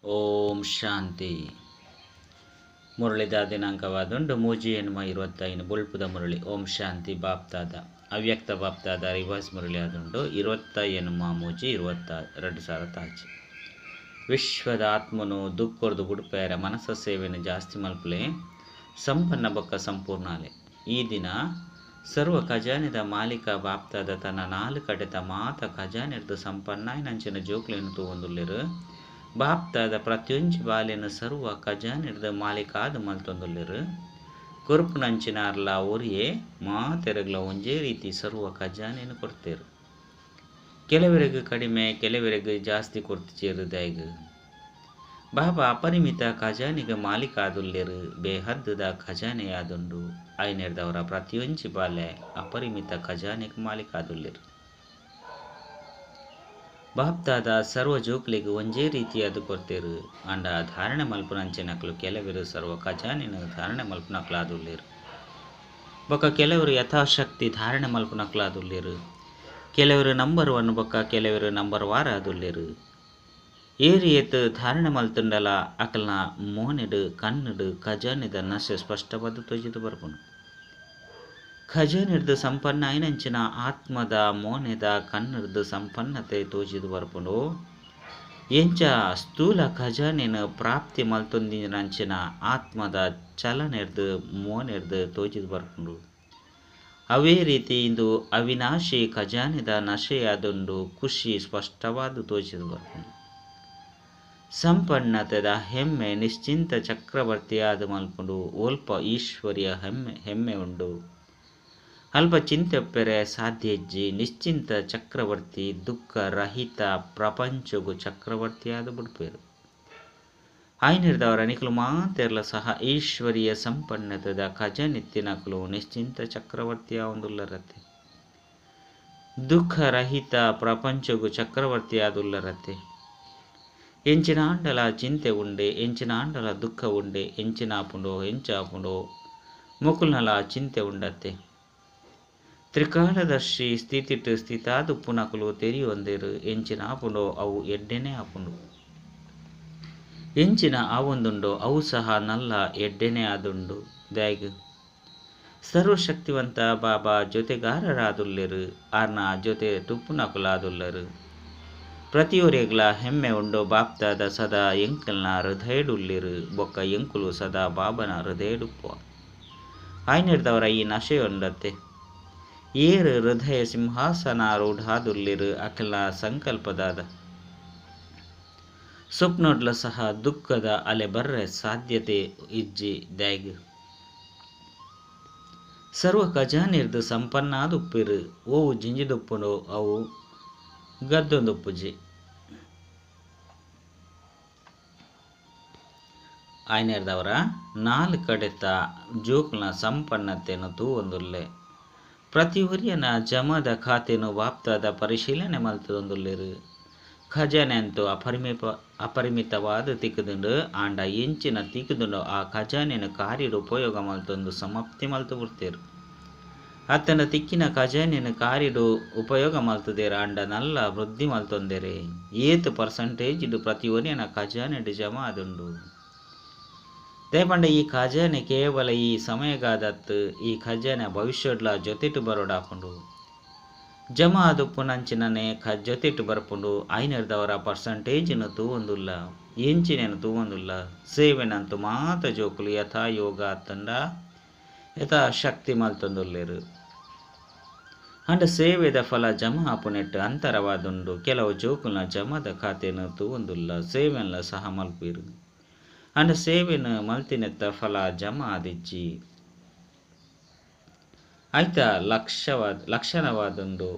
ಓಂ ಶಾಂತಿ. ಮುರಳಿದ ದಿನಾಂಕವಾದುಂಡು 3/8/25 ಬೊಳ್ಪುದ ಮುರಳಿ. ಓಂ ಶಾಂತಿ. ಬಾಪ್ತಾದ ಅವ್ಯಕ್ತ ಬಾಪ್ತಾದ ರಿವರ್ಸ್ ಮುರಳಿ ಆದುಂಡು 28/3/2025. ವಿಶ್ವದ ಆತ್ಮನು ದುಃಖರ್ದು ಬುಡ್ಪೇರ ಮನಸ್ಸ ಸೇವೆಯನ್ನು ಜಾಸ್ತಿ ಮಲ್ಪಲೆ ಸಂಪನ್ನ ಬೊಕ್ಕ ಸಂಪೂರ್ಣಾಲೆ. ಈ ದಿನ ಸರ್ವ ಖಜಾನೆದ ಮಾಲೀಕ ಬಾಪ್ತಾದ ತನ್ನ ನಾಲು ಕಡೆತ ಮಾತ ಖಜಾನೆರ್ದು ಸಂಪನ್ನಾಯನಂಚಿನ ಜೋಕ್ಲೆನು ತೂವೊಂದುಲ್ಲೆರು. ಬಾಪ್ತಾದ ಪ್ರತಿಯೊಂಜಿ ಬಾಲೆನು ಸರ್ವ ಖಜಾನೆರ್ದು ಮಾಲೀಕಾದ ಮಲ್ತೊಂದುಲ್ಲೆರು. ಕೊರುಪುನಂಚಿನ ಅರ್ಲ ಒರಿಯೇ ಮಾತೆರಗ್ಲ ಒಂಜೇ ರೀತಿ ಸರ್ವ ಖಜಾನೆನು ಕೊಡ್ತೇರು. ಕೆಲವರಿಗೆ ಕಡಿಮೆ ಕೆಲವರಿಗೆ ಜಾಸ್ತಿ ಕೊಡ್ತಿಚೇರುದಾಯ್ಗ. ಬಾಬಾ ಅಪರಿಮಿತ ಖಜಾನೆಗೆ ಮಾಲೀಕಾದುಲ್ಲೆರು. ಬೇಹದ್ದುದ ಖಜಾನೆಯಾದುಂಡು. ಐನೆರ್ದವರ ಪ್ರತಿಯೊಂಜಿ ಬಾಲೆ ಅಪರಿಮಿತ ಖಜಾನೆಗೆ ಮಾಲೀಕಾದುಲ್ಲೆರು. ಬಾಪ್ತಾದ ಸರ್ವ ಜೋಕ್ಲೆಗ್ ಒಂಜೇ ರೀತಿಯಾದ ಕೊರ್ತೇರು. ಅಂಡ ಧಾರಣೆ ಮಲ್ಪುನಂಚಿನಕ್ಲು ಕೆಲವರು ಸರ್ವ ಖಜಾನೆನು ಧಾರಣೆ ಮಲ್ಪುನಕ್ಲಾದುಲ್ಲೆರು. ಬೊಕ್ಕ ಕೆಲವರು ಯಥಾಶಕ್ತಿ ಧಾರಣೆ ಮಲ್ಪುನಕ್ಲಾದುಲ್ಲೆರು. ಕೆಲವರು ನಂಬರ್ 1 ಬೊಕ್ಕ ಕೆಲವರು ನಂಬರ್ 6 ಆದುಲ್ಲೆರು. ಏರಿಯತ್ ಧಾರಣೆ ಮಲ್ತುಂಡಲ ಅಕಲ್ನ ಮೋನೆಡು ಕಣ್ಣುಡು ಖಜಾನೆದ ನಶೆ ಸ್ಪಷ್ಟವಾದ ತೋಜಿದು ಬರ್ಪುನು. ಖಜಾನೆರ್ದು ಸಂಪನ್ನ ಐನಂಚಿನ ಆತ್ಮದ ಮೋನೆದ ಕಣ್ಣುರ್ದು ಸಂಪನ್ನತೆ ತೋಜಿದು ಬರ್ಪುಂಡು. ಎಂಚ ಸ್ಥೂಲ ಖಜಾನೆನು ಪ್ರಾಪ್ತಿ ಮಲ್ತೊಂದಿನಂಚಿನ ಆತ್ಮದ ಚಲನೆರ್ದು ಮೋನೆರ್ದು ತೋಜಿದು ಬರ್ಪುಂಡು. ಅವೇ ರೀತಿ ಇಂದು ಅವಿನಾಶಿ ಖಜಾನೆದ ನಶೆಯಾದುಂಡು ಖುಷಿ ಸ್ಪಷ್ಟವಾದ ತೋಜಿದು ಬರ್ಪುಂಡು. ಸಂಪನ್ನತೆದ ಹೆಮ್ಮೆ ನಿಶ್ಚಿಂತ ಚಕ್ರವರ್ತಿಯಾದ ಮಲ್ಪುಂಡು. ಒಲ್ಪ ಈಶ್ವರ್ಯ ಹೆಮ್ಮೆ ಉಂಡು. ಅಲ್ಪ ಚಿಂತೆ ಸಾಧ್ಯ ಹೆಜ್ಜಿ. ನಿಶ್ಚಿಂತ ಚಕ್ರವರ್ತಿ ದುಃಖ ರಹಿತ ಪ್ರಪಂಚಗು ಚಕ್ರವರ್ತಿಯಾದ ಬಿಡ್ಪೇರು. ಆಯ್ನಿರ್ದವರ ನಿಕಲು ಮಾತೆರ್ಲ ಸಹ ಈಶ್ವರಿಯ ಸಂಪನ್ನತೆದ ಖಜಾನೆತ್ತಿನಕಲು ನಿಶ್ಚಿಂತ ಚಕ್ರವರ್ತಿಯ ಒಂದುಲ್ಲರತೆ. ದುಃಖರಹಿತ ಪ್ರಪಂಚಗು ಚಕ್ರವರ್ತಿಯಾದುಲ್ಲರತೆ. ಎಂಚಿನ ಆಂಡಲ ಚಿಂತೆ ಉಂಡೆ, ಎಂಚಿನ ಆಂಡಲ ದುಃಖ ಉಂಡೆ, ಎಂಚಿನಾಪುಂಡೋ ಎಂಚಾಪುಂಡೋ ಮುಕುಲ್ನಲ ಚಿಂತೆ ಉಂಡತ್ತೆ. ತ್ರಿಕಾಲದರ್ಶಿ ಸ್ಥಿತಿಟ್ಟು ಸ್ಥಿತಾದುಪ್ಪುನಕಲು ತೆರಿಯೊಂದಿರು. ಎಂಚಿನ ಆಪುಂಡೋ ಅವು ಎಡ್ಡೆನೆ ಆಪುಂಡು. ಎಂಚಿನ ಆವೊಂದುಂಡೋ ಅವು ಸಹ ನಲ್ಲ ಎಡ್ಡೆನೆ ಆದುಂಡು. ದಾಯ್ಗ್ ಸರ್ವಶಕ್ತಿವಂತ ಬಾಬಾ ಜೊತೆಗಾರರಾದುಲ್ಲೆರು. ಆರ್ನ ಜೊತೆ ತುಪ್ಪುನಕುಲಾದುಲ್ಲರು. ಪ್ರತಿಯೊರಿಗ್ಲ ಹೆಮ್ಮೆ ಉಂಡು. ಬಾಪ್ತಾದ ಸದಾ ಎಂಕಲ್ನ ಹೃದಯಡುಲ್ಲಿರು. ಬೊಕ್ಕ ಎಂಕುಲು ಸದಾ ಬಾಬನ ಹೃದಯಡುಪ್ಪ. ಆಯ್ನಿರ್ದವರ ಈ ನಶೆಯೊಂಡತ್ತೆ. ಏರು ಹೃದಯ ಸಿಂಹಾಸನ ರೂಢಾದುಲ್ಲಿರು. ಅಖಿಲ ಸಂಕಲ್ಪದಾದ ಸ್ವಪ್ನೊಡ್ಲ ಸಹ ದುಃಖದ ಅಲೆ ಬರ್ರೆ ಸಾಧ್ಯತೆ ಇಜ್ಜಿ. ದಾಯ್ಗ್ ಸರ್ವ ಖಜಾನೆರ್ದು ಸಂಪನ್ನಾದುಪ್ಪಿರು. ಓವು ಜಿಂಜಿದುಪ್ಪುಂಡು ಅವು ಗದ್ದೊಂದುಪ್ಪುಜಿ. ಆಯ್ನೆರ್ದವರ ನಾಲ್ ಕಡೆತ ಜೋಕ್ನ ಸಂಪನ್ನತೆಯನ್ನು ತೂವೊಂದುಲ್ಲೆ. ಪ್ರತಿಯೊರಿಯನ ಜಮದ ಖಾತೆನು ಬಾಪ್ತಾದ ಪರಿಶೀಲನೆ ಮಲ್ತದೊಂದುಲ್ಲೆರು. ಖಜಾನೆ ಅಂತೂ ಅಪರಿಮಿತವಾದ ತಿಕ್ಕುದುಂಡು. ಆಂಡ ಎಂಚಿನ ತಿಕ್ಕುದುಂಡು ಆ ಖಜಾನೆನು ಕಾರ್ಯಡು ಉಪಯೋಗ ಮಲ್ತೊಂದು ಸಮಾಪ್ತಿ ಮಲ್ತು ಬಿಡ್ತೇರು. ಅತ್ತನ ತಿಕ್ಕಿನ ಖಜಾನೆನು ಕಾರ್ಯಡು ಉಪಯೋಗ ಮಲ್ತದೇರು. ಆಂಡ ನಲ್ಲ ವೃದ್ಧಿ ಮಲ್ತೊಂದೇರೆ. ಏತ್ ಪರ್ಸೆಂಟೇಜ್ ಪ್ರತಿಯೊರಿಯನ ಖಜಾನೆಡು ಜಮಾ ಆದುಂಡು. ದೇಪಂಡ ಈ ಖಜಾನೆ ಕೇವಲ ಈ ಸಮಯಗಾದತ್ತು. ಈ ಖಜಾನೆ ಭವಿಷ್ಯಡ್ಲ ಜೊತೆಟು ಬರೋಡಾಪುಂಡು. ಜಮಾ ಆದುಪ್ಪುನಂಚಿನನೆ ಜೊತೆಟು ಬರ್ಪುಂಡು. ಐನರ್ದವರ ಪರ್ಸೆಂಟೇಜ್ನು ತೂವೊಂದುಲ್ಲ, ಎಂಚಿನೇನು ತೂವೊಂದುಲ್ಲ. ಸೇವೆನಂತು ಮಾತ ಜೋಕುಲು ಯಥಾ ಯೋಗ ಅತ್ತಂಡ ಯಥಾ ಶಕ್ತಿ ಮಲ್ತೊಂದುಲ್ಲೆರು. ಅಂಡ ಸೇವೆದ ಫಲ ಜಮಾ ಆಪುನೆಟ್ಟು ಅಂತರವಾದುಂಡು. ಕೆಲವು ಜೋಕುಲ್ನ ಜಮದ ಖಾತೆನು ತೂವೊಂದುಲ್ಲ, ಸೇವೆನ್ಲ ಸಹ ಮಲ್ಪಿರು. ಅಂಡ ಸೇವೆನು ಮಲ್ತಿನೆತ್ತ ಫಲ ಜಮಾ ಆದಿಜ್ಜಿ. ಆಯ್ತ ಲಕ್ಷಣವಾದುಂಡು.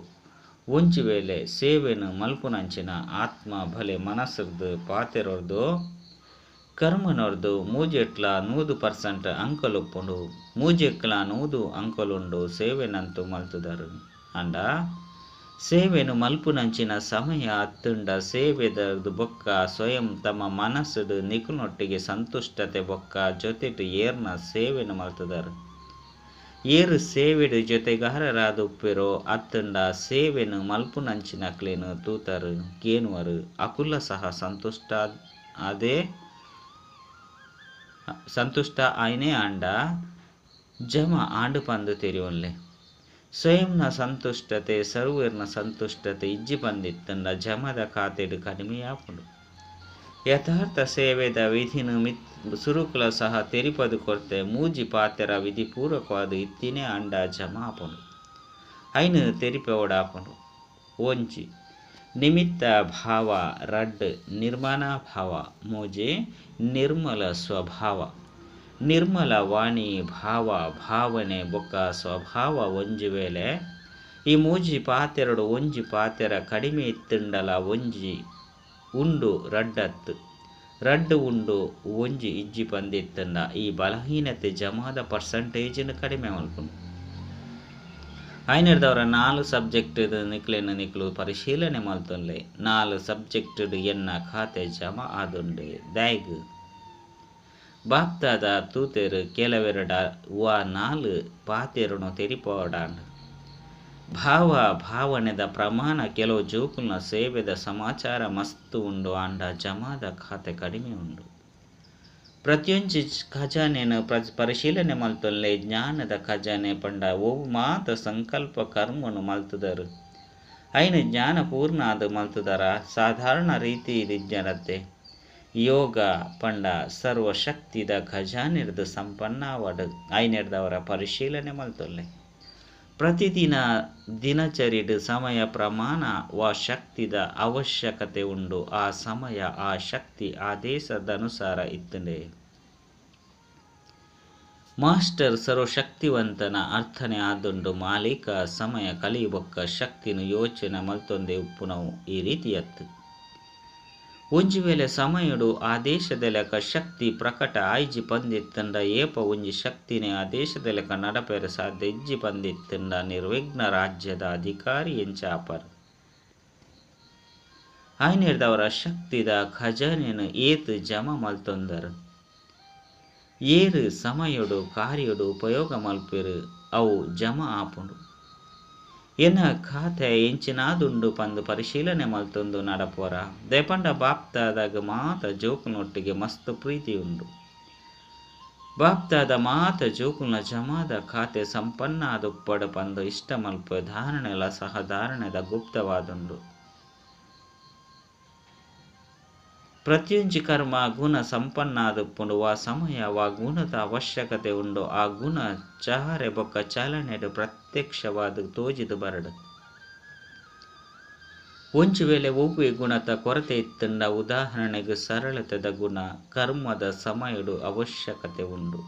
ಒಂಜಿ ವೇಳೆ ಸೇವೆನು ಮಲ್ಪುನಂಚಿನ ಆತ್ಮ ಭಲೆ ಮನಸ್ಸರ್ದು ಪಾತೆರೊರ್ದು ಕರ್ಮನೊರ್ದು ಮೂಜೆಟ್ಲ 100% ಅಂಕಲುಪ್ಪುಂಡು. ಮೂಜೆಕ್ಲ 100 ಅಂಕಲುಂಡು ಸೇವೆನಂತೂ ಮಲ್ತುದರು. ಅಂಡ ಸೇವೆನು ಮಲ್ಪುನಂಚಿನ ಸಮಯ ಅತ್ತುಂಡ ಸೇವೆದರ್ದು ಬೊಕ್ಕ ಸ್ವಯಂ ತಮ್ಮ ಮನಸ್ಸುಡು ನಿಕುನೊಟ್ಟಿಗೆ ಸಂತುಷ್ಟತೆ ಬೊಕ್ಕ ಜೊತೆಟು ಏರ್ನ ಸೇವೆನು ಮಲ್ತುದರು. ಏರು ಸೇವೆಡು ಜೊತೆಗಾರರಾದ ಉಪ್ಪಿರೋ ಅತ್ತಂಡ ಸೇವೆನು ಮಲ್ಪುನಂಚಿನಕ್ಲೇನು ತೂತರು ಕೇನುವರು ಅಕುಲ ಸಹ ಸಂತುಷ್ಟ ಅದೇ ಸಂತುಷ್ಟ ಆಯ್ನೇ ಆಂಡ ಜಮ ಆಂಡು ಪಂದು ತೆರಿಯೊನ್ಲೆ. ಸ್ವಯಂನ ಸಂತುಷ್ಟತೆ ಸರ್ವೇರ್ನ ಸಂತುಷ್ಟತೆ ಇಜ್ಜಿ ಪಂದಿತ್ತಂಡ ಜಮದ ಖಾತೆಡು ಕಡಿಮೆಯಾಪುಂಡು. ಯಥಾರ್ಥ ಸೇವೆದ ವಿಧಿನ ಸುರುಕುಲ ಸಹ ತೆರಿಪದು ಕೊರ್ತೆ ಮೂಜಿ ಪಾತೆರ ವಿಧಿ ಪೂರ್ವಕವಾದ ಇತ್ತಿನೇ ಅಂಡ ಜಮಾಪುಂಡು. ಐನು ತೆರಿಪವಡಾಪುಂಡು. ಒಂಜಿ ನಿಮಿತ್ತ ಭಾವ, ರಡ್ಡ್ ನಿರ್ಮಾಣ ಭಾವ, ಮೂಜಿ ನಿರ್ಮಲ ಸ್ವಭಾವ. ನಿರ್ಮಲ ವಾಣಿ ಭಾವ ಭಾವನೆ ಬೊಕ್ಕ ಸ್ವಭಾವ ಒಂಜಿ ವೇಳೆ ಈ ಮೂಜಿ ಪಾತೆರಡು ಒಂಜಿ ಪಾತೆರ ಕಡಿಮೆ ಇತ್ತಂಡಲ ಒಂಜಿ ಉಂಡು ರಡ್ಡತ್ತು ರಡ್ಡು ಉಂಡು ಒಂಜಿ ಇಜ್ಜಿ ಪಂದಿತ್ತಂಡ ಈ ಬಲಹೀನತೆ ಜಮಾದ ಪರ್ಸೆಂಟೇಜನ್ನು ಕಡಿಮೆ ಮಲ್ಪುಂಡು. ಐನರ್ದವರ 4 ಸಬ್ಜೆಕ್ಟ್ ನಿಕ್ಲೆನ ನಿಕ್ಲು ಪರಿಶೀಲನೆ ಮಲ್ತೊನ್ಲೆ. 4 ಸಬ್ಜೆಕ್ಟ್ ಎನ್ನ ಖಾತೆ ಜಮಾ ಆದುಂಡೆ ದಾಯ್ಗ್ ಬಾಪ್ತಾದ ತೂತೆರು ಕೆಲವೆರಡ ವಾ 4 ಪಾತೆರುನು ತೆರಿಪೋಡಾಂಡ್. ಭಾವ ಭಾವನೆದ ಪ್ರಮಾಣ ಕೆಲವು ಜೋಕುಲ್ನ ಸೇವೆದ ಸಮಾಚಾರ ಮಸ್ತ್ ಉಂಡು ಆಂಡ ಜಮಾದ ಖಾತೆ ಕಡಿಮೆ ಉಂಡು. ಪ್ರತಿಯೊಂಜಿ ಖಜಾನೆನು ಪರಿಶೀಲನೆ ಮಲ್ತೊನ್ಲೆ. ಜ್ಞಾನದ ಖಜಾನೆ ಪಂಡ ಒವು ಮಾತ ಸಂಕಲ್ಪ ಕರ್ಮನು ಮಲ್ತುದರು ಐನು ಜ್ಞಾನ ಪೂರ್ಣ ಅದು ಮಲ್ತುದರ ಸಾಧಾರಣ ರೀತಿ ಇಜ್ಜನತ್ತೆ. ಯೋಗ ಪಂಡ ಸರ್ವಶಕ್ತಿದ ಖಜಾನೆರ್ದು ಸಂಪನ್ನವಾಡು ಐನೆರ್ದವರ ಪರಿಶೀಲನೆ ಮಲ್ತೊನ್ಲೆ. ಪ್ರತಿದಿನ ದಿನಚರಿಡ್ ಸಮಯ ಪ್ರಮಾಣ ವಾ ಶಕ್ತಿದ ಅವಶ್ಯಕತೆ ಉಂಡು. ಆ ಸಮಯ ಆ ಶಕ್ತಿ ಆದೇಶದನುಸಾರ ಇತ್ತಂಡೆ. ಮಾಸ್ಟರ್ ಸರ್ವಶಕ್ತಿವಂತನ ಅರ್ಥನೆ ಆದುಂಡು. ಮಾಲೀಕ ಸಮಯ ಕಲಿಬೊಕ್ಕ ಶಕ್ತಿನು ಯೋಚನೆ ಮಲ್ತೊಂದೆ ಉಪ್ಪುನವು ಈ ರೀತಿಯತ್ತು. ಒಂಜಿ ವೇಳೆ ಸಮಯಡು ಆದೇಶದ ಲೆಕ್ಕ ಶಕ್ತಿ ಪ್ರಕಟ ಆಯ್ಜಿ ಪಂದಿತ್ತಂಡ ಏಪ ಒಂಜಿ ಶಕ್ತಿನೇ ಆದೇಶದ ಲೆಕ್ಕ ನಡಪೆರೆ ಸಾಧ್ಯ ಇಜ್ಜಿ ಪಂದಿತ್ತಂಡ ನಿರ್ವಿಘ್ನ ರಾಜ್ಯದ ಅಧಿಕಾರಿ ಎಂಚಾಪರ್. ಆಯ್ನೆರ್ದವರ ಶಕ್ತಿದ ಖಜಾನೆನು ಏತ್ ಜಮ ಮಲ್ತೊಂದರು. ಏರು ಸಮಯಡು ಕಾರ್ಯಡು ಉಪಯೋಗ ಮಲ್ಪೆರು ಅವು ಜಮ ಆಪುಂಡು. ಎನ್ನ ಖಾತೆ ಎಂಚಿನಾದುಂಡು ಪಂದು ಪರಿಶೀಲನೆ ಮಲ್ತೊಂದು ನಡಪೋರ. ದೇಪಂಡ ಬಾಪ್ತಾದಾಗ ಮಾತ ಜೋಕುನೊಟ್ಟಿಗೆ ಮಸ್ತ್ ಪ್ರೀತಿ ಉಂಡು. ಬಾಪ್ತಾದ ಮಾತ ಜೋಕುನ ಜಮಾದ ಖಾತೆ ಸಂಪನ್ನ ಆದುಪ್ಪಡ ಪಂದು ಇಷ್ಟ ಮಲ್ಪ ಧಾರಣೆಲ ಸಹಧಾರಣೆದ ಗುಪ್ತವಾದುಂಡು. ಪ್ರತಿಯೊಂಜಿ ಕರ್ಮ ಗುಣ ಸಂಪನ್ನಾದುಪ್ಪುಂಡು. ವಾ ಸಮಯ ವಾ ಗುಣದ ಅವಶ್ಯಕತೆ ಉಂಡು. ಆ ಗುಣ ಚಹರೆ ಬೊಕ್ಕ ಚಾಲನೆಡು ಪ್ರತ್ಯಕ್ಷವಾದ ತೋಜಿದು ಬರಡು. ಒಂಜಿ ವೇಳೆ ಒವ್ವೆ ಗುಣದ ಕೊರತೆ ಇತ್ತಂಡ ಉದಾಹರಣೆಗೆ ಸರಳತೆದ ಗುಣ ಕರ್ಮದ ಸಮಯಡು ಅವಶ್ಯಕತೆ ಉಂಡು.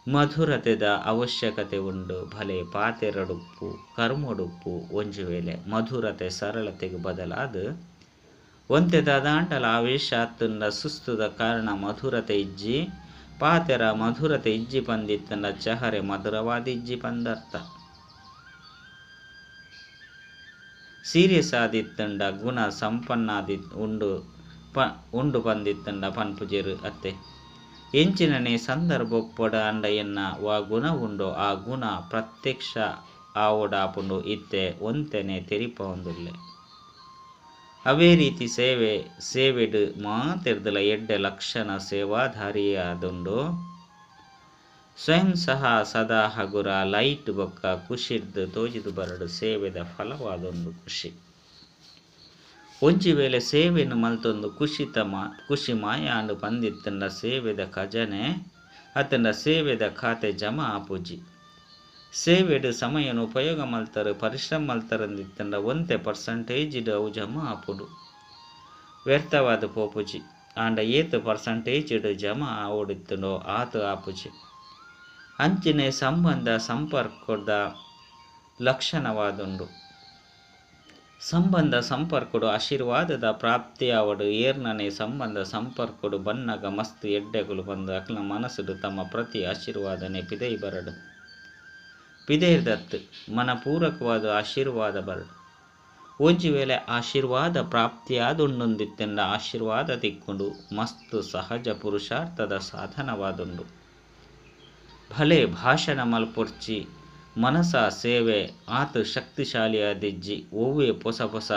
ಮಧುರತೆದ ಅವಶ್ಯಕತೆ ಉಂಡು. ಭಲೆ ಪಾತೆರಡುಪ್ಪು ಕರ್ಮಡುಪ್ಪು ಒಂಜಿ ವೇಳೆ ಮಧುರತೆ ಸರಳತೆಗೆ ಬದಲಾದ ಒಂತೆದಾದಾಂಡಲ ಆವೇಶ ಅತ್ತಂಡ ಸುಸ್ತುದ ಕಾರಣ ಮಧುರತೆ ಇಜ್ಜಿ ಪಾತೆರ ಮಧುರತೆ ಇಜ್ಜಿ ಪಂದಿತ್ತಂಡ ಚಹರೆ ಮಧುರವಾದ ಇಜ್ಜಿ ಪಂದರ್ಥ. ಸೀರಿಯಸ್ ಆದಿತ್ತಂಡ ಗುಣ ಸಂಪನ್ನಾದಿ ಉಂಡು ಉಂಡು ಪಂದಿತ್ತಂಡ ಪನ್ಪುಜೆರು ಅತ್ತೆ. ಎಂಚಿನನೆ ಸಂದರ್ಭೊಪ್ಪಡ ಅಂಡ ಎನ್ನ ವಾ ಗುಣ ಉಂಡು ಆ ಗುಣ ಪ್ರತ್ಯಕ್ಷ ಆವೋಡಾಪುಂಡು ಇತ್ತೆ ಒಂತೆನೆ ತೆರಿಪ ಒಂದುಲ್ಲೆ. ಅವೇ ರೀತಿ ಸೇವೆ ಸೇವೆಡು ಮಾತೆರ್ದಲ ಎಡ್ಡೆ ಲಕ್ಷಣ ಸೇವಾಧಾರಿಯಾದುಂಡು. ಸ್ವಯಂ ಸಹ ಸದಾ ಹಗುರ ಲೈಟ್ ಬೊಕ್ಕ ಖುಷಿರ್ದು ತೋಜಿದು ಬರಡು ಸೇವೆದ ಫಲವಾದೊಂದು ಖುಷಿ. ಒಂಜಿ ವೇಳೆ ಸೇವೆಯನ್ನು ಮಲ್ತೊಂದು ಖುಷಿ ಮಾಯಾಂಡು ಪಂದಿತ್ತಂಡ ಸೇವೆದ ಖಜಾನೆ ಅತ್ತಂಡ ಸೇವೆದ ಖಾತೆ ಜಮಾ ಆಪುಜಿ. ಸೇವೆಡು ಸಮಯನು ಉಪಯೋಗ ಮಲ್ತರು ಪರಿಶ್ರಮ ಮಲ್ತರಂದಿತ್ತಂಡ ಒಂತೆ ಪರ್ಸೆಂಟೇಜ್ ಅವು ಜಮಾ ಆಪುಡು ವ್ಯರ್ಥವಾದ ಪೋಪುಜಿ. ಆಂಡ ಏತು ಪರ್ಸೆಂಟೇಜ್ ಜಮಾ ಆವಡಿತ್ತಂಡೋ ಆತು ಆಪುಜಿ. ಅಂಚಿನೆ ಸಂಬಂಧ ಸಂಪರ್ಕದ ಲಕ್ಷಣವಾದುಂಡು. ಸಂಬಂಧ ಸಂಪರ್ಕಡು ಆಶೀರ್ವಾದದ ಪ್ರಾಪ್ತಿಯಾವಡು. ಏರ್ನನೆ ಸಂಬಂಧ ಸಂಪರ್ಕಡು ಬನ್ನಗ ಮಸ್ತ್ ಎಡ್ಡೆಗಳು ಬಂದು ಅಕ್ಲ ಮನಸ್ಸುಡು ತಮ್ಮ ಪ್ರತಿ ಆಶೀರ್ವಾದನೆ ಪಿದೈ ಬರಡು ಪಿದೈರ್ದತ್ತು ಮನಪೂರಕವಾದ ಆಶೀರ್ವಾದ ಬರಡು. ಒಂಜಿ ವೇಳೆ ಆಶೀರ್ವಾದ ಪ್ರಾಪ್ತಿಯಾದುಂಡೊಂದಿತ್ತೆಂಡ ಆಶೀರ್ವಾದ ತಿಕ್ಕೊಂಡು ಮಸ್ತ್ ಸಹಜ ಪುರುಷಾರ್ಥದ ಸಾಧನವಾದುಂಡು. ಭಲೆ ಭಾಷಣ ಮಲ್ಪೊರ್ಚಿ ಮನಸ ಸೇವೆ ಆತ ಶಕ್ತಿಶಾಲಿಯಾದಿಜ್ಜಿ ಒವ್ವೆ ಪೊಸ ಪೊಸ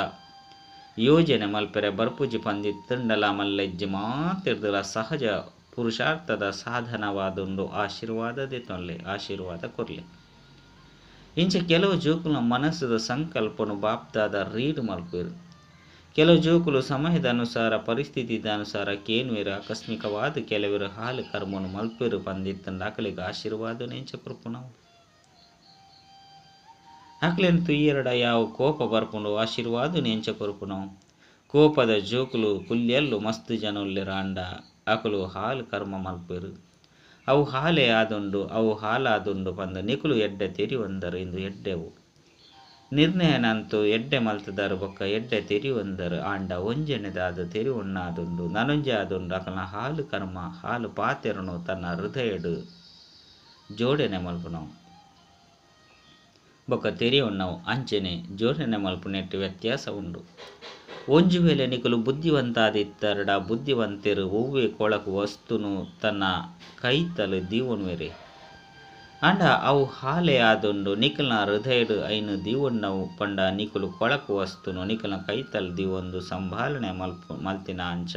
ಯೋಜನೆ ಮಲ್ಪೆರೆ ಬರ್ಪುಜಿ ಪಂದಿತ್ತುಂಡಲ ಮಲ್ಲೆಜ್ಜಿ ಮಾತಿರ್ದಲ ಸಹಜ ಪುರುಷಾರ್ಥದ ಸಾಧನವಾದುಂಡು. ಆಶೀರ್ವಾದ ದೆತೊನ್ಲೆ, ಆಶೀರ್ವಾದ ಕೊರ್ಲೆ. ಇಂಚ ಕೆಲವು ಜೋಕುಲ ಮನಸ್ಸುದ ಸಂಕಲ್ಪನು ಬಾಪ್ದಾದ ರೀಡ್ ಮಲ್ಪೆರು. ಕೆಲವು ಜೋಕುಲು ಸಮಯದ ಅನುಸಾರ ಪರಿಸ್ಥಿತಿದ ಅನುಸಾರ ಕೇನುವೆರು. ಆಕಸ್ಮಿಕವಾದ ಕೆಲವರು ಹಾಲು ಕರ್ಮನು ಮಲ್ಪೆರು ಪಂದಿತ್ತುಂಡ ಅಕಲಿಗೆ ಆಶೀರ್ವಾದ ನೆಂಚ ಕೊರ್ಪುನವು. ಅಕ್ಲೆನ್ ತುಯ್ಯರಡ ಯಾವ ಕೋಪ ಬರ್ಪುಂಡು ಆಶೀರ್ವಾದ ನೆಂಚ ಕೊರ್ಪುನವು. ಕೋಪದ ಜೋಕುಲು ಕುಲ್ಯಲ್ಲು ಮಸ್ತ್ ಜನೊಲ್ಲೆರ್ ಆಂಡ ಅಕುಲು ಹಾಲು ಕರ್ಮ ಮಲ್ಪೆರು. ಅವು ಹಾಲೇ ಆದುಂಡು, ಅವು ಹಾಲಾದುಂಡು ಪಂದ್ ನಿಕುಲು ಎಡ್ಡೆ ತೆರಿಯೊಂದರು. ಇಂದು ಎಡ್ಡೆವು ನಿರ್ಣಯನಂತೂ ಎಡ್ಡೆ ಮಲ್ತದಾರು ಬೊಕ್ಕ ಎಡ್ಡೆ ತೆರಿಯೊಂದರು. ಆಂಡ ಒಂಜನೆದಾದ ತೆರಿಯೊಣ್ಣಾದುಂಡು ನನೊಂಜಿ ಆದುಂಡು. ಅಕಲ್ನ ಹಾಲು ಕರ್ಮ ಹಾಲು ಪಾತೆರನು ತನ್ನ ಹೃದಯಡು ಜೋಡಣೆ ಮಲ್ಪುನವು ಬೊಕ್ಕ ತೆರಿಯೊಣ್ಣವು ಅಂಚನೆ ಜೋಡಣೆ ಮಲ್ಪುನೆಟ್ಟು ವ್ಯತ್ಯಾಸ ಉಂಡು. ಒಂಜಿ ವೇಳೆ ನಿಕುಲು ಬುದ್ಧಿವಂತಾದಿತ್ತರಡ ಬುದ್ಧಿವಂತೆರು ಒವ್ವೆ ಕೊಳಕು ವಸ್ತುನು ತನ್ನ ಕೈತಲು ದೀವೊನ್ವೆರೆ. ಆಂಡ ಅವು ಹಾಲೆ ಆದುಂಡು. ನಿಕಲ್ನ ಹೃದಯಡು ಐನು ದೀವೊಣ್ಣವು ಪಂಡ ನಿಕುಲು ಕೊಳಕು ವಸ್ತುನು ನಿಕಲ್ನ ಕೈತಲ್ ದೀವೊಂದು ಸಂಭಾಲನೆ ಮಲ್ತಿನ ಅಂಚ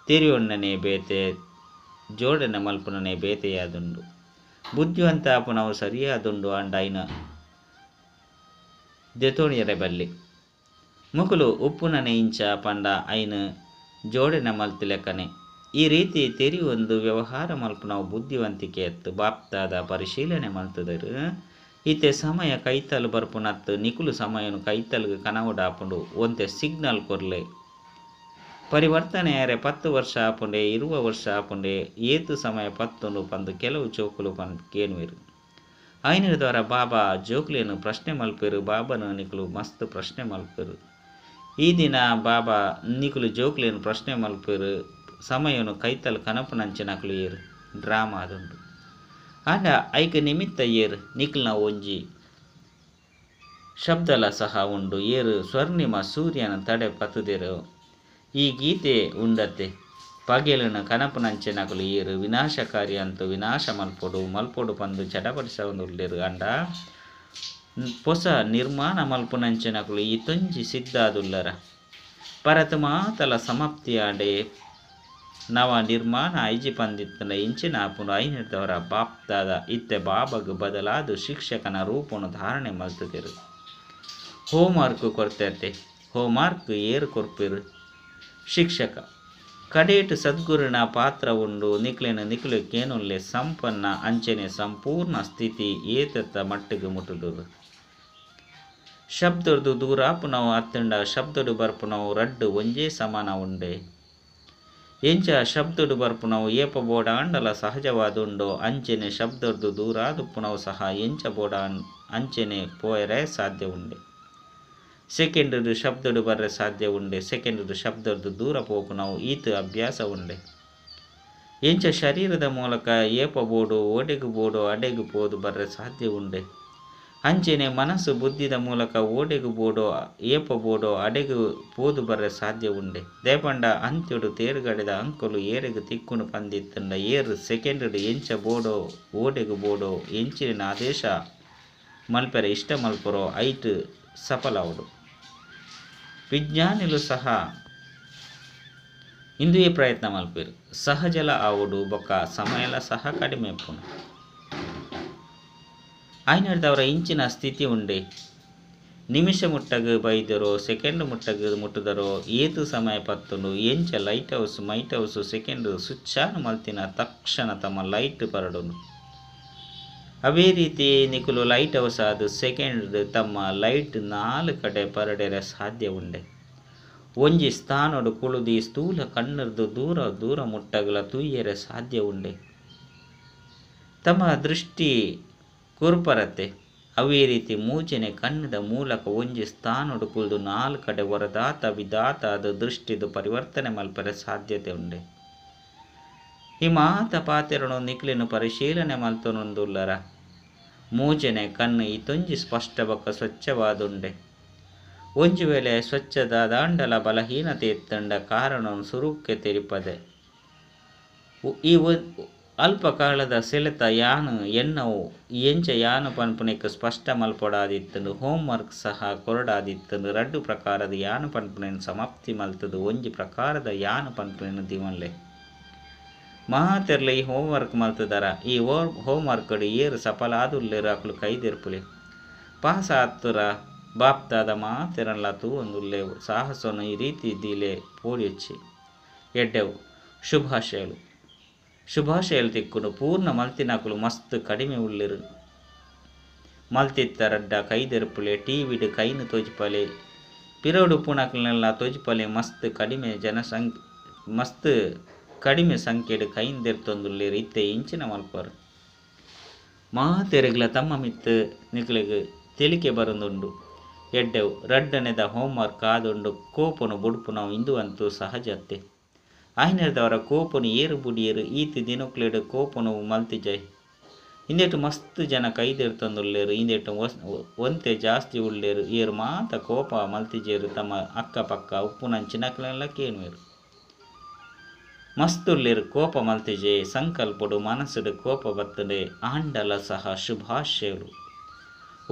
ತೆರಿಯೊಣ್ಣನೆ ಬೇತೆ ಜೋಡಣೆ ಮಲ್ಪುನನೆ ಬೇತೆಯಾದುಂಡು. ಬುದ್ಧಿವಂತ ಆಪುನವು ಸರಿಯಾದುಂಡು ಆಂಡ ಐನ ದೆತೋಣಿಯರೆ ಬಲ್ಲಿ. ಮುಕುಲು ಉಪ್ಪುನನೆ ಇಂಚ ಪಂಡ ಐನು ಜೋಡಣೆ ಮಲ್ತಿಲೆಕ್ಕನೆ. ಈ ರೀತಿ ತೆರಿಯೊಂದು ವ್ಯವಹಾರ ಮಲ್ಪುನವು ಬುದ್ಧಿವಂತಿಕೆ ಎತ್ತು ಬಾಪ್ತಾದ ಪರಿಶೀಲನೆ ಮಲ್ತದರು. ಇತ್ತೆ ಸಮಯ ಕೈತಲು ಬರ್ಪುನತ್ತು ನಿಕುಲು ಸಮಯನು ಕೈತಲ್ಗೆ ಕನವುಡಾಪುಂಡು. ಒಂತೆ ಸಿಗ್ನಲ್ ಕೊರ್ಲೆ. ಪರಿವರ್ತನೆ ಯಾರೆ 10 ವರ್ಷ ಆಪುಂಡೆ 20 ವರ್ಷ ಆಪುಂಡೆ ಏತು ಸಮಯ ಪತ್ತುಂಡು ಪಂದು ಕೆಲವು ಜೋಕುಲು ಪಂದ್ ಕೇನುವೆರು. ಐನರ ದ್ವಾರ ಬಾಬಾ ಜೋಕುಲೇನು ಪ್ರಶ್ನೆ ಮಲ್ಪೆರು. ಬಾಬಾನು ನಿಕುಲು ಮಸ್ತ್ ಪ್ರಶ್ನೆ ಮಲ್ಪೆರು. ಈ ದಿನ ಬಾಬಾ ನಿಕುಲು ಜೋಕುಲೇನು ಪ್ರಶ್ನೆ ಮಲ್ಪೆರು. ಸಮಯನು ಕೈತಲ್ ಕನಪುನಂಚಿನಕುಲು ಏರು ಡ್ರಾಮಾ ಆದುಂಡು. ಆಂಡ ಐಕ ನಿಮಿತ್ತ ಏರು ನಿಕುಲ್ನ ಒಂಜಿ ಶಬ್ದಲ ಸಹ ಉಂಡು. ಏರು ಸ್ವರ್ಣಿಮ ಸೂರ್ಯನ ತಡೆ ಪತ್ತುದಿರು. ಈ ಗೀತೆ ಉಂಡತ್ತೆ ಪಗೆಲನ ಕನಪುನಂಚಿನಕುಲು ಏರು ವಿನಾಶಕಾರಿ ಅಂತೂ ವಿನಾಶ ಮಲ್ಪೊಡು ಮಲ್ಪೊಡು ಪಂದು ಚಡಪಡಿಸವೊಂದುಲ್ಲೆರು. ಆಂಡ ಪೊಸ ನಿರ್ಮಾಣ ಮಲ್ಪುನಂಚಿನಕುಲು ಈ ತೊಂಜಿ ಸಿದ್ಧಾದುಲ್ಲರ. ಪರತ್ ಮಾತಲ ಸಮಾಪ್ತಿಯಾಡೆ ನವ ನಿರ್ಮಾಣ ಐಜಿ ಪಂದಿತ್ತನ ಇಂಚಿನ ಆಪುಂಡು. ಐನಿದ್ದವರ ಬಾಪ್ತಾದ ಇತ್ತೆ ಬಾಬಗ್ ಬದಲಾದ ಶಿಕ್ಷಕನ ರೂಪನು ಧಾರಣೆ ಮಲ್ತುದೆರು. ಹೋಮ್ವರ್ಕ್ ಕೊರ್ತತೆ. ಹೋಮ್ವರ್ಕ್ ಏರು ಕೊರ್ಪೆರು ಶಿಕ್ಷಕ. ಕಡೇಟ್ ಸದ್ಗುರುನ ಪಾತ್ರ ಉಂಡು. ನಿಕ್ಲೆನ ನಿಕ್ಲೆ ಕೇನುಲ್ಲೆ ಸಂಪನ್ನ ಅಂಚನೆ ಸಂಪೂರ್ಣ ಸ್ಥಿತಿ ಏತತ್ತ ಮಟ್ಟಿಗೆ ಮುಟ್ಟುದುರು. ಶಬ್ದರ್ದು ದೂರಾಪುನವು ಅತ್ತಂಡ ಶಬ್ದಡು ಬರ್ಪುನವು ರಡ್ಡು ಒಂಜೇ ಸಮಾನ ಉಂಡೆ. ಎಂಚ ಶಬ್ದಡು ಬರ್ಪುನವು ಏಪ ಬೋಡಾಂಡಲ ಸಹಜವಾದುಂಡೋ ಅಂಚನೆ ಶಬ್ದರ್ದು ದೂರಾದುಪ್ಪುನವು ಸಹ ಎಂಚ ಬೋಡ ಅಂಚನೆ ಪೋಯರೆ ಸಾಧ್ಯ ಉಂಡೆ. ಸೆಕೆಂಡು ಶಬ್ದಡು ಬರ್ರೆ ಸಾಧ್ಯ ಉಂಡೆ. ಸೆಕೆಂಡು ಶಬ್ದರ್ದು ದೂರ ಪೋಪುನವು ಈತ ಅಭ್ಯಾಸ ಉಂಡೆ. ಎಂಚ ಶರೀರದ ಮೂಲಕ ಏಪ ಬೋಡು ಓಡೆಗು ಬೋಡು ಅಡೆಗು ಪೋದು ಬರ್ರೆ ಸಾಧ್ಯ ಉಂಡೆ. ಅಂಚನೆ ಮನಸ್ಸು ಬುದ್ಧಿದ ಮೂಲಕ ಓಡೆಗು ಬೋಡೋ ಏಪ ಬೋಡೋ ಅಡೆಗು ಪೋದು ಬರ್ರೆ ಸಾಧ್ಯ ಉಂಡೆ. ದೇಪಂಡ ಅಂತ್ಯಡು ತೇರುಗಡೆದ ಅಂಕಲು ಏರೆಗು ತಿಕ್ಕುನು ಪಂದಿತ್ತಂಡ ಏರು ಸೆಕೆಂಡು ಎಂಚ ಬೋಡೋ ಓಡೆಗು ಬೋಡೋ ಎಂಚಿನ ಆದೇಶ ಮಲ್ಪೆರೆ ಇಷ್ಟ ಮಲ್ಪರೋ ಐಟ್ ಸಫಲವಡು. ವಿಜ್ಞಾನಿಲು ಸಹ ಇಂದುಯೇ ಪ್ರಯತ್ನ ಮಲ್ಪೆರು. ಸಹಜಲ ಆವಡು ಬೊಕ್ಕ ಸಮಯಲ ಸಹ ಕಡಿಮೆ ಪುಣ. ಐನರ್ದವರ ಇಂಚಿನ ಸ್ಥಿತಿ ಉಂಡೆ. ನಿಮಿಷ ಮುಟ್ಟಗು ಬೈದರೋ ಸೆಕೆಂಡ್ ಮುಟ್ಟಗು ಮುಟ್ಟುದರೋ ಏತು ಸಮಯ ಪತ್ತುಂಡು. ಎಂಚ ಲೈಟ್ ಹೌಸ್ ಮೈಟ್ ಹೌಸ್ ಸೆಕೆಂಡ್ ಸುಚ್ಚಾನು ಮಲ್ತಿನ ತಕ್ಷಣ ತಮ್ಮ ಲೈಟ್ ಪರಡುನು. ಅವೇ ರೀತಿ ನಿಕುಲು ಲೈಟ್ ಹೌಸ್ ಆದ ಸೆಕೆಂಡ್ ತಮ್ಮ ಲೈಟ್ 4 ಕಡೆ ಪರಡೆರೆ ಸಾಧ್ಯ ಉಂಡೆ. ಒಂಜಿ ಸ್ಥಾನಡು ಕುಳುದಿ ಸ್ಥೂಲ ಕಣ್ಣರ್ದು ದೂರ ದೂರ ಮುಟ್ಟಗಲ ತೂಯರೆ ಸಾಧ್ಯ ಉಂಡೆ. ತಮ್ಮ ದೃಷ್ಟಿ ಕುರುಪರತೆ. ಅವೇ ರೀತಿ ಮೂಜನೆ ಕಣ್ಣದ ಮೂಲಕ ಒಂಜಿ ಸ್ಥಾನಡು ಕುಳಿದು 4 ಕಡೆ ವರದಾತ ವಿದಾತ ಆದ ದೃಷ್ಟಿದು ಪರಿವರ್ತನೆ ಮಲ್ಪರೆ ಸಾಧ್ಯತೆ ಉಂಡೆ. ಈ ಮಾತ ಪಾತೆರನು ನಿಕ್ಲೆನು ಪರಿಶೀಲನೆ ಮಲ್ತೊನೊಂದುಲ್ಲರ. ಮೂಜನೆ ಕಣ್ಣು ಈ ತೊಂಜಿ ಸ್ಪಷ್ಟ ಬೊಕ್ಕ ಸ್ವಚ್ಛವಾದುಂಡೆ. ಒಂಜಿ ವೇಳೆ ಸ್ವಚ್ಛದಾದಾಂಡಲ ಬಲಹೀನತೆ ಎತ್ತಂಡ ಕಾರಣವನ್ನು ಸುರುಕ್ಕೆ ತೆರಿಪದೆ. ಈ ಅಲ್ಪಕಾಲದ ಸೆಳೆತ ಯಾನು ಎನ್ನವು ಎಂಚ ಯಾನು ಪನ್ಪುನೆಕ್ ಸ್ಪಷ್ಟ ಮಲ್ಪೊಡಾದಿತ್ತುಂಡು ಹೋಂವರ್ಕ್ ಸಹ ಕೊರೊಡಾದಿತ್ತುಂಡು. ರಡ್ಡ್ ಪ್ರಕಾರದ ಯಾನು ಪನ್ಪುನೆನ್ ಸಮಾಪ್ತಿ ಮಲ್ತುದು ಒಂಜಿ ಪ್ರಕಾರದ ಯಾನು ಪನ್ಪುನೆನ್ ದೀವೊನ್ಲೆ. ಮಾತೆರ್ಲ ಈ ಹೋಂವರ್ಕ್ ಮಲ್ತುದರ ಈ ಹೋಂವರ್ಕ್ ಡ್ ಏರ್ ಸಫಲ ಆದುಲ್ಲೆರ್ ಅಕುಲು ಕೈ ದೆರ್ಪುಲೆ. ಪಾಸ್ ಆತುರ ಬಾಪ್ದಾದ ಮಾತೆರನ್ಲ ತೂವೊಂದುಲ್ಲೆ ಸಾಹಸೊನು ಈ ರೀತಿ ದೀಲೆ ಪೋಡಿಯೊಚ್ಚಿ. ಎಡ್ಡೆವು ಶುಭಾಶಯಲು ಶುಭಾಶಯಲು ತಿಕ್ಕುಂಡು. ಪೂರ್ಣ ಮಲ್ತಿನಕುಲು ಮಸ್ತ್ ಕಡಿಮೆ ಉಲ್ಲೆರ್. ಮಲ್ತಿತ್ತ ರಡ್ಡ ಕೈದೆರ್ಪುಲೆ ಟಿವಿಡ್ ಕೈನ್ ತೋಜಿಪಲೆ ಪಿರವುಡು ಉಪ್ಪುನಕುಲ್ನೆಲ್ಲ ತೋಜಿಪಲೆ ಮಸ್ತ್ ಕಡಿಮೆ ಜನಸಂಖ್ಯೆ ಮಸ್ತ್ ಕಡಿಮೆ ಸಂಖ್ಯೆಡ್ ಕೈನ್ ದೆರ್ತೊಂದುಲ್ಲೆರ್. ಇತ್ತೆ ಇಂಚಿನ ಮಲ್ಪರು ಮಾತೆರೆಗ್ಲ ತಮ್ಮ ಮಿತ್ತ್ ನಿಕ್ಲೆಗ್ ತೆಲಿಕೆ ಬರೊಂದುಂಡು. ಎಡ್ಡೆವು ರಡ್ಡನೆದ ಹೋಂವರ್ಕ್ ಆದುಂಡು. ಕೋಪನು ಬುಡ್ಪುನವು ಇಂದು ಅಂತೂ ಸಹಜತೆ. ಆಯ್ನೆರ್ದವರ ಕೋಪನು ಏರು ಬುಡಿಯೆರು ಈತ್ ದಿನೊಕ್ಲೆಡ್ ಕೋಪನು ಮಲ್ತಿಜೈ. ಇಂದೆಟ್ ಮಸ್ತ್ ಜನ ಕೈದೆರ್ತೊಂದುಲ್ಲೆರ್. ಇಂದೆಟ್ ಒಂತೆ ಜಾಸ್ತಿ ಉಲ್ಲೆರ್. ಏರು ಮಾತ ಕೋಪ ಮಲ್ತಿಜೆರ್ ತಮ್ಮ ಅಕ್ಕಪಕ್ಕ ಉಪ್ಪುನಂಚಿನಕ್ಲೆನ್ಲ ಕೇನುವೆರ್. ಮಸ್ತ್ ಉಲ್ಲೆರ್ ಕೋಪ ಮಲ್ತಿಜೆ ಸಂಕಲ್ಪಡು ಮನಸ್ಸುಡು ಕೋಪ ಬತ್ತುಂಡೆ ಆಂಡಲ ಸಹ ಶುಭಾಶಯಲು.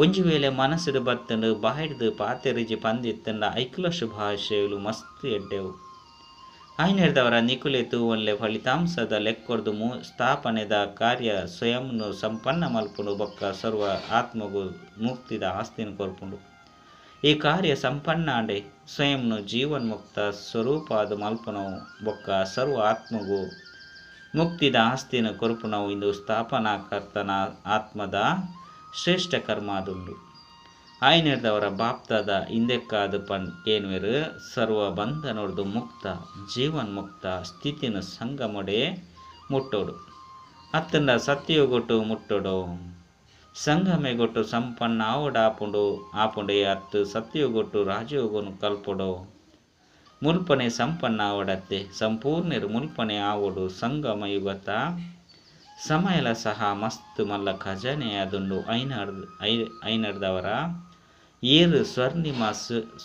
ಒಂಜಿ ವೇಳೆ ಮನಸ್ಸುಡು ಬತ್ತುಂಡು ಬಾಯಿಡ್ದು ಪಾತೆರಿಜಿ ಪಂದಿತ್ತುಂಡ ಐಕ್ಲ ಶುಭಾಶಯಲು ಮಸ್ತ್ ಎಡ್ಡೆವು. ಆಯ್ನೆರ್ದವರ ನಿಕುಲೆ ತೂವೊನ್ಲೆ ಫಲಿತಾಂಶದ ಲೆಕ್ಕೊರ್ದು ಸ್ಥಾಪನೆದ ಕಾರ್ಯ ಸ್ವಯಂನು ಸಂಪನ್ನ ಮಲ್ಪುಂಡು ಬೊಕ್ಕ ಸರ್ವ ಆತ್ಮಗು ಮುಕ್ತಿದ ಆಸ್ತಿನ ಕೊರ್ಪುಂಡು. ಈ ಕಾರ್ಯ ಸಂಪನ್ನಾಂಡೆ ಸ್ವಯಂನು ಜೀವನ್ಮುಕ್ತ ಸ್ವರೂಪಾದ ಮಲ್ಪುನವು ಬೊಕ್ಕ ಸರ್ವ ಆತ್ಮಗು ಮುಕ್ತಿದ ಆಸ್ತಿನ ಕೊರ್ಪುನವು ಇಂದು ಸ್ಥಾಪನಾಕರ್ತನ ಆತ್ಮದ ಶ್ರೇಷ್ಠ ಕರ್ಮಾದುಂಡು. ಆಯ್ನೆರ್ದವರ ಬಾಪ್ತಾದ ಇಂದೆಕ್ಕಾದ ಪನ್ ಕೇನ್ವೆರ್ ಸರ್ವ ಬಂಧನೊರ್ದು ಮುಕ್ತ ಜೀವನ್ಮುಕ್ತ ಸ್ಥಿತಿನ ಸಂಗಮೊಡೆ ಮುಟ್ಟೋಡು ಅತ್ತಂಡ ಸತ್ಯಗೊಟ್ಟು ಮುಟ್ಟೋಡು. ಸಂಗಮೆಗೊಟ್ಟು ಸಂಪನ್ನ ಆವೊಡಾಪುಂಡು ಆಪುಂಡೆ ಅತ್ತು ಸತ್ಯಗೊಟ್ಟು ರಾಜಯೋಗನು ಕಲ್ಪೊಡು. ಮುಲ್ಪನೆ ಸಂಪನ್ನ ಆವಡತ್ತೆ ಸಂಪೂರ್ಣರು ಮುಲ್ಪನೆ ಆವೊಡು. ಸಂಗಮ ಯುಗತ ಸಮಯಲ ಸಹ ಮಸ್ತ್ ಮಲ್ಲ ಖಜಾನೆಯಾದುಂಡು. ಐನರ್ದವರ ಏರು ಸ್ವರ್ಣಿಮ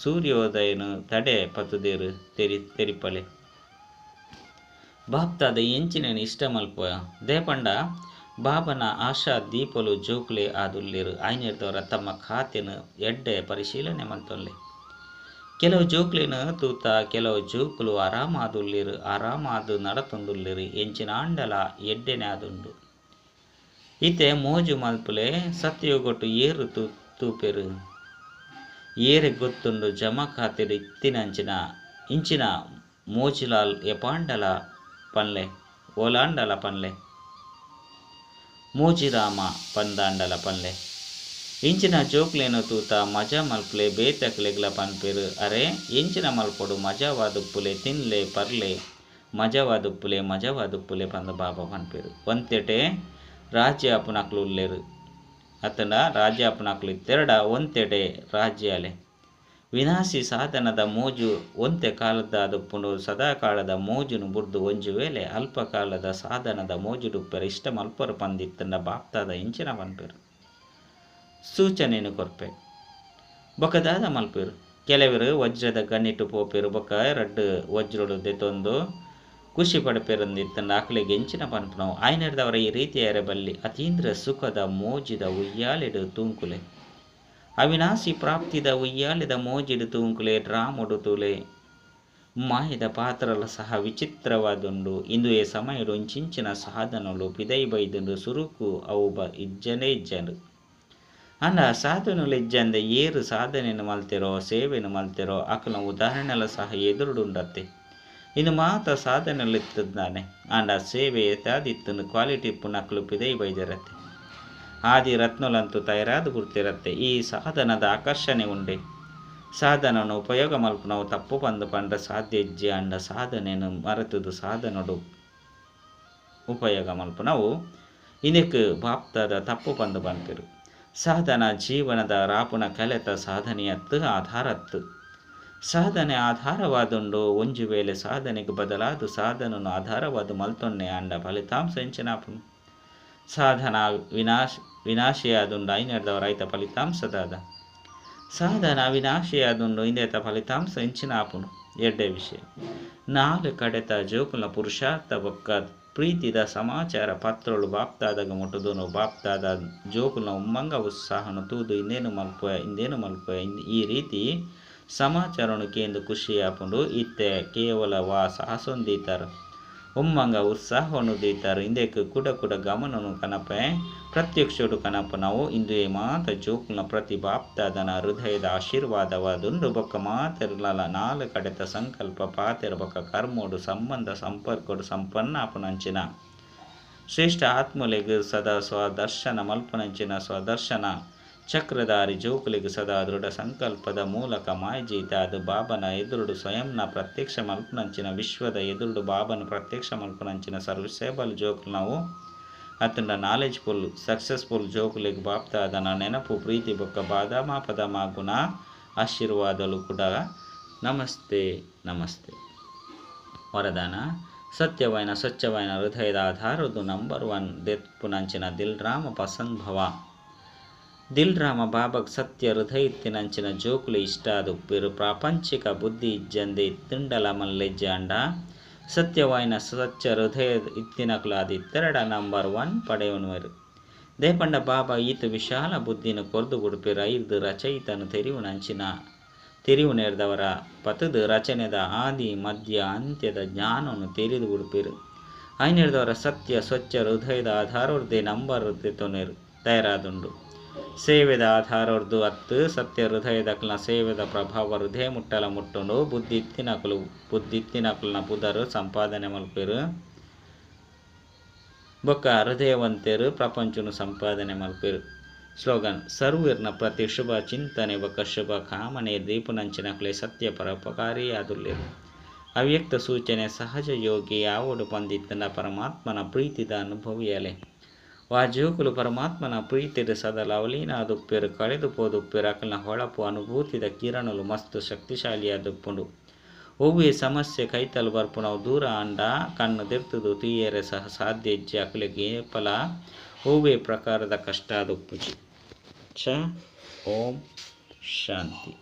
ಸೂರ್ಯೋದಯನು ತಡೆ ಪತ್ತುದೇರು ತೆರಿಪಲೆ. ಬಾಪ್ತಾದ ಎಂಚಿನೇನು ಇಷ್ಟ ಮಲ್ಪ ದೇಪಂಡ ಬಾಬನ ಆಶಾ ದೀಪಲು ಜೋಕುಲೆ ಆದುಲ್ಲೇರು. ಆಯ್ನೆರ್ದವರ ತಮ್ಮ ಖಾತೆನು ಎಡ್ಡೆ ಪರಿಶೀಲನೆ ಮಲ್ತೊನ್ಲೆ. ಕೆಲವು ಜೋಕ್ಲೆನ ತೂತ ಕೆಲವು ಜೋಕುಲು ಆರಾಮಾದುಲ್ಲೇರು ಆರಾಮಾದು ನಡತೊಂದುಲ್ಲೇರು ಎಂಚಿನ ಆಂಡಲ ಎಡ್ಡೆನೆ ಆದುಂಡು. ಇತ್ತೆ ಮೋಜು ಮಲ್ಪುಲೆ ಸತ್ಯಗೊಟ್ಟು ಏರು ತೂಪೆರು ಏರೆ ಗೊತ್ತುಂಡು ಜಮಾ ಖಾತೆಡು ಇತ್ತಿನಂಚಿನ ಇಂಚಿನ ಮೋಜಿಲಾಲ್ ಎಪಾಂಡಲ ಪನ್ಲೆ ಓಲಾಂಡಲ ಪನ್ಲೆ ಮೋಜಿರಾಮ ಪಂದಾಂಡಲ ಪನ್ಲೆ. ಇಂಚಿನ ಜೋಕ್ಲೇನ ತೂತ ಮಜಾ ಮಲ್ಪುಲೆ ಬೇತಕ್ಲೆಗ್ಲ ಪನ್ಪೆರು. ಅರೆ ಎಂಚಿನ ಮಲ್ಪೊಡು ಮಜಾವಾದುಪ್ಪುಲೆ ತಿನ್ಲೆ ಪರ್ಲೆ ಮಜಾವಾದುಪ್ಪುಲೆ ಮಜಾವಾದುಪ್ಪುಲೆ ಪಂದ ಬಾಬಾ ಪನ್ಪೆರು. ಒಂತೆಟೆ ರಾಜ್ಯ ಅಪ್ಪುನಕ್ಲು ಉಲ್ಲೇರು ಅತ್ತಂಡ ರಾಜ್ಯ ಅಪ್ಪುನಕ್ಲು ಇತ್ತೆರಡ ಒಂತೆಟೆ ರಾಜ್ಯಾಲೆ ವಿನಾಶಿ ಸಾಧನದ ಮೋಜು ಒಂತೆ ಕಾಲದ ಅದುಪ್ಪುಂಡು. ಸದಾ ಕಾಲದ ಮೋಜುನು ಬುಡ್ದು ಒಂಜಿ ವೇಳೆ ಅಲ್ಪ ಕಾಲದ ಸಾಧನದ ಮೋಜುಡುಪ್ಪೆರ ಇಷ್ಟ ಮಲ್ಪರು ಪಂದಿತ್ತಂಡ ಬಾಪ್ತಾದ ಇಂಚಿನ ಪನ್ಪೆರು ಸೂಚನೆಯನ್ನು ಕೊರ್ಪೆ. ಬೊಕ್ಕ ದಾದ ಮಲ್ಪೆರು ಕೆಲವರು ವಜ್ರದ ಗಣ್ಣಿಟ್ಟು ಪೋಪೆರು ಬೊಕ್ಕ ರಡ್ಡು ವಜ್ರಡು ದೆತೊಂದು ಖುಷಿ ಪಡಪೆರಂದಿತ್ತಂಡ ಆಕಲೆಗೆ ಎಂಚಿನ ಪನ್ಪುನವು. ಆಯ್ನೆರ್ದವರ ಈ ರೀತಿಯ ಬಲ್ಲಿ ಅತೀಂದ್ರ ಸುಖದ ಮೋಜಿದ ಉಯ್ಯಾಲೆಡು ತೂಂಕುಲೆ ಅವಿನಾಶಿ ಪ್ರಾಪ್ತಿದ ಉಯ್ಯಾಲೆದ ಮೋಜಿಡು ತೂಂಕುಲೆ ಡ್ರಾಮೊಡು ತೂಲೆ. ಮಾಯದ ಪಾತ್ರಲ ಸಹ ವಿಚಿತ್ರವಾದುಂಡು. ಇಂದುವೆ ಸಮಯಡು ಇಂಚಿಂಚಿನ ಸಾಧನಲು ಪಿದೈ ಬೈದುಂಡು. ಸುರುಕು ಅವು ಇಜ್ಜನೇ ಇಜ್ಜಂಡು. ಅಂಡ ಸಾಧನಲು ಇಜ್ಜಂದೆ ಏರು ಸಾಧನೆಯನ್ನು ಮಲ್ತೆರೋ ಸೇವೆಯನ್ನು ಮಲ್ತೆರೋ ಅಕಲ ಉದಾಹರಣೆಲ ಸಹ ಎದುರುಡುಂಡತ್ತೆ. ಇನ್ನು ಮಾತ ಸಾಧನೆಗಳಿತ್ತಿದ್ದಾನೆ ಆಂಡ ಸೇವೆ ಎತ್ತಾದಿತ್ತನ್ನು ಕ್ವಾಲಿಟಿ ಪುನಕ್ಲು ಪಿದೈ ಬೈದಿರತ್ತೆ. ಆದಿ ರತ್ನಲಂತೂ ತಯಾರಾದ ಗುರ್ತಿರತ್ತೆ. ಈ ಸಾಧನದ ಆಕರ್ಷಣೆ ಉಂಡೆ. ಸಾಧನವನ್ನು ಉಪಯೋಗ ಮಲ್ಪುನವು ತಪ್ಪು ಪಂದು ಪಂಡ ಸಾಧ್ಯ ಇಜ್ಜಿ. ಅಂಡ ಸಾಧನೆಯನ್ನು ಮರೆತುದು ಸಾಧನಡು ಉಪಯೋಗ ಮಲ್ಪುನವು ಇದಕ್ಕೆ ಬಾಪ್ತಾದ ತಪ್ಪು ಪಂದು ಪನ್ಪೆರು. ಸಾಧನ ಜೀವನದ ರಾಪುನ ಕಲೆತ ಸಾಧನೆಯತ್ತು ಆಧಾರತ್ತು. ಸಾಧನೆ ಆಧಾರವಾದುಂಡು. ಒಂಜಿ ವೇಳೆ ಸಾಧನೆಗೆ ಬದಲಾದ ಸಾಧನನು ಆಧಾರವಾದ ಮಲ್ತೊನ್ನೆ ಅಂಡ ಫಲಿತಾಂಶ ಎಂಚಿನಾಪುನು. ಸಾಧನ ವಿನಾಶಿಯಾದುಂಡು ಐನೆರ್ದವರ ಐತ ಫಲಿತಾಂಶದಾದ ಸಾಧನ ವಿನಾಶಿಯಾದುಂಡು ಇಂದೇತ ಫಲಿತಾಂಶ ಎಂಚಿನಾಪುನು. ಎಡ್ಡೆ ವಿಷಯ ನಾಲ್ಕು ಕಡೆತ ಜೋಕುಲ ಪುರುಷಾರ್ಥ ಬೊಕ್ಕ ಪ್ರೀತಿದ ಸಮಾಚಾರ ಪತ್ರೊಲು ಬಾಪ್ತಾದಗ ಮುಟ್ಟುದುನು. ಬಾಪ್ತಾದ ಜೋಕುಲ್ನ ಉಮ್ಮಂಗ ಉತ್ಸಾಹನು ತೂದು ಇಂದೇನು ಮಲ್ಪುವೆ ಇಂದೇನು ಮಲ್ಪುವೆ ಈ ರೀತಿ ಸಮಾಚಾರನು ಕೇಂದು ಖುಷಿಯಾಪುಂಡು. ಇತ್ತೆ ಕೇವಲ ವಾ ಸಾಹಸೊಂದೀತಾರ ಉಮ್ಮಂಗ ಉತ್ಸಾಹವನ್ನು ದೀತಾರ ಇಂದೆಕ್ ಕುಡ ಕುಡ ಗಮನನು ಕನಪೆ ಪ್ರತ್ಯಕ್ಷೋಡು ಕನಪನವು ಇಂದುವೆ ಮಾತ ಜೋಕುಲ್ನ ಪ್ರತಿ ಬಾಪ್ತಾದನ ಹೃದಯದ ಆಶೀರ್ವಾದವಾದುಂಡು. ಬೊಕ್ಕ ಮಾತೆರ್ಲಲ ನಾಲ್ ಕಡೆತ ಸಂಕಲ್ಪ ಪಾತೆರ ಬೊಕ್ಕ ಕರ್ಮೋಡು ಸಂಬಂಧ ಸಂಪರ್ಕೋಡು ಸಂಪನ್ನ ಆಪುನಂಚಿನ ಶ್ರೇಷ್ಠ ಆತ್ಮಲೆಗ್ ಸದಾ ಸ್ವದರ್ಶನ ಮಲ್ಪುನಂಚಿನ ಸ್ವದರ್ಶನ ಚಕ್ರಧಾರಿ ಜೋಕುಲಿಗೆ ಸದಾ ದೃಢ ಸಂಕಲ್ಪದ ಮೂಲಕ ಮಾಯಜೀತಾದ ಬಾಬನ ಎದುರುಡು ಸ್ವಯಂನ ಪ್ರತ್ಯಕ್ಷ ಮಲ್ಪುನಂಚಿನ ವಿಶ್ವದ ಎದುರುಡು ಬಾಬನ ಪ್ರತ್ಯಕ್ಷ ಮಲ್ಪುನಂಚಿನ ಸರ್ವಿಸೇಬಲ್ ಜೋಕುಲು ನಾವು ಅತ್ತಂಡ ನಾಲೆಜ್ಫುಲ್ ಸಕ್ಸಸ್ಫುಲ್ ಜೋಕುಲಿಗೆ ಬಾಪ್ತಾದನ ನೆನಪು ಪ್ರೀತಿ ಬೊಕ್ಕ ಬಾದಾಮ ಪದಮ ಗುಣ ಆಶೀರ್ವಾದಲು ಕೂಡ. ನಮಸ್ತೆ ನಮಸ್ತೆ. ವರದಾನ ಸತ್ಯವಾಯಿನ ಸ್ವಚ್ಛವಾಯಿನ ಹೃದಯದ ಆಧಾರದ್ದು ನಂಬರ್ 1 ದೆತ್ಪುನಂಚಿನ ದಿಲ್ ರಾಮ ಪಸಂದ್ ಭವ. ದಿಲ್ ರಾಮ ಬಾಬಗ್ ಸತ್ಯ ಹೃದಯ ಇತ್ತಿನಂಚಿನ ಜೋಕುಲು ಇಷ್ಟ ಅದು ಪ್ರಾಪಂಚಿಕ ಬುದ್ಧಿ ಇಜ್ಜಂದೆ ಇತ್ತಿಂಡಲ ಮಲ್ಲೆಜ್ಜಾಂಡ ಸತ್ಯವಾಯಿನ ಸ್ವಚ್ಛ ಹೃದಯ ಇತ್ತಿನಕುಲು ಅದು ಇತ್ತೆರಡ ನಂಬರ್ 1 ಪಡೆಯುವರು. ದೇಪಂಡ ಬಾಬಾ ಈತ ವಿಶಾಲ ಬುದ್ಧಿನ ಕೊರ್ದು ಗುಡುಪೆರು ಐದು ರಚಯಿತನು ತೆರಿವುನಂಚಿನ ತೆರಿವು ನೇರ್ದವರ ಪತದು ರಚನೆದ ಆದಿ ಮಧ್ಯ ಅಂತ್ಯದ ಜ್ಞಾನವನ್ನು ತೆರಿದು ಗುಡುಪೆರು. ಐನೇರ್ದವರ ಸತ್ಯ ಸ್ವಚ್ಛ ಹೃದಯದ ಆಧಾರವರ್ದೇ ನಂಬರ್ ತೊನೇರು ತಯಾರಾದುಂಡು. ಸೇವೆದ ಆಧಾರವರ್ದು ಅತ್ತು ಸತ್ಯ ಹೃದಯದಕ್ಲನ ಸೇವೆದ ಪ್ರಭಾವ ಹೃದಯ ಮುಟ್ಟಲ ಮುಟ್ಟುಂಡು. ಬುದ್ಧಿ ಇತ್ತಿನಕುಲು ಬುದ್ಧಿ ಇತ್ತಿನಕುಲ್ನ ಪುದರು ಸಂಪಾದನೆ ಮಲ್ಪೆರು ಬೊಕ್ಕ ಹೃದಯವಂತೆರು ಪ್ರಪಂಚನು ಸಂಪಾದನೆ ಮಲ್ಪೆರು. ಸ್ಲೋಗನ್ ಸರ್ವಿರ್ನ ಪ್ರತಿ ಶುಭ ಚಿಂತನೆ ಬೊಕ್ಕ ಶುಭ ಕಾಮನೆ ದೀಪುನಂಚಿನಕುಲೆ ಸತ್ಯ ಪರೋಪಕಾರಿ ಆದುಲ್ಲೆರು. ಅವ್ಯಕ್ತ ಸೂಚನೆ ಸಹಜ ಯೋಗಿ ಯಾವಡು ಪಂದಿತ್ತನ ಪರಮಾತ್ಮನ ಪ್ರೀತಿದ ಅನುಭವಿಯಲೆ. ವಾ ಜೋಕುಲು ಪರಮಾತ್ಮನ ಪ್ರೀತಿದ ಸದಾ ಲವಲೀನಾದುಪ್ಪೆರು ಕಳೆದು ಪೋದುಪ್ಪೆರು. ಅಕಲ್ನ ಹೊಳಪು ಅನುಭೂತಿದ ಕಿರಣಲು ಮಸ್ತ್ ಶಕ್ತಿಶಾಲಿಯಾದುಪ್ಪುಂಡು. ಒವ್ವೇ ಸಮಸ್ಯೆ ಕೈತಲು ಬರ್ಪುನವು ದೂರ ಅಂಡ ಕಣ್ಣು ದೆರ್ತುದು ತೀಯರೆ ಸಹ ಸಾಧ್ಯ ಇಜ್ಜಿ. ಅಕುಲೆಗ್ ಏಪಲ ಒವ್ವೇ ಪ್ರಕಾರದ ಕಷ್ಟ ಆದುಪ್ಪುಜಿ. ಚ ಓಂ ಶಾಂತಿ.